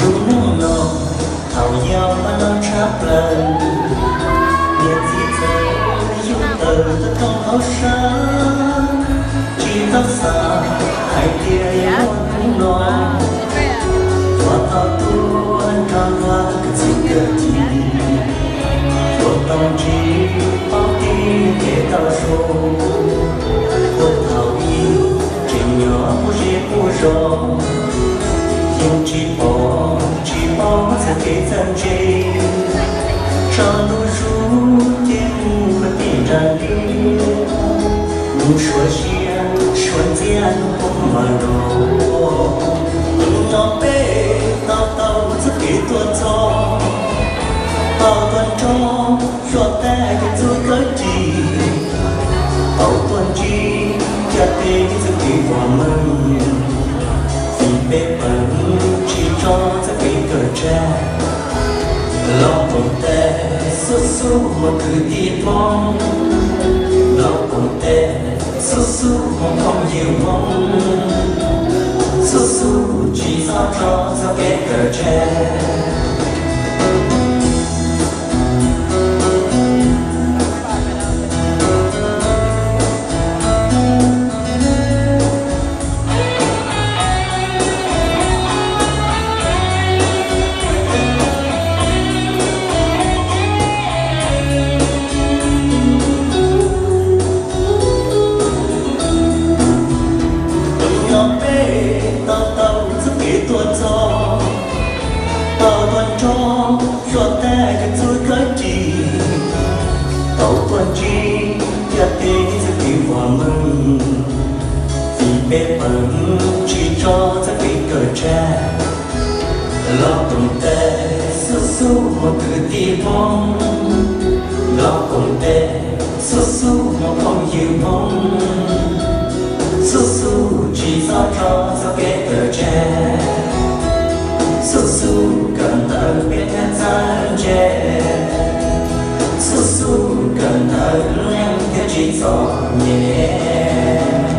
Lub neej no thaum yau mas no tshaj plaws, niam txiv txawv yug tawm tuaj rooj hauv sab, tsis tau xav hais tias yuav muaj hnub no. Ua thaum tuaj nrog luag kawm txuj kawm ci, ua tau ntsib paub tib kev tau zoo. Ua thaum ub tseem nyob muaj zej muaj zos, yeej tsis pom tsis paub txoj kev txawj ntse. Tso ntuj zuj ces mus puag tim nram liaj, mus suav sia suav ntxiag hnub poob mas los. Hnub no peb tau taug txoj kev tuaj txog, tau tuaj nrog suav tag kev txuj kawm ci, tau tuaj ntsib caj teb txoj kev vam meej. Vim peb peem tsis tso txoj kev kawm tsag, los koom tes xub xub mus kwv tij Hmoob, los koom tes xub xub mus phooj ywg Hmoob, xub xub tsis txhob tso txoj kev kawm tsag. Hnub no peb tau taug txoj kev tuaj txog, tau tuaj nrog suav tag kev txuj kawm ci, tau tuaj ntsib caj teb txoj kev vam meej. Vim peb peem tsis tso txoj kev kawm tsag, los koom tes xub xub mus kwv tij Hmoob, los koom tes xub xub mus phooj ywg Hmoob, xub xub tsis txhob tso txoj kev kawm tsag, xub xub kawm ntawv peb thiaj txawj ntse, xub xub kawm ntawv leej thiaj tsis txom nyem.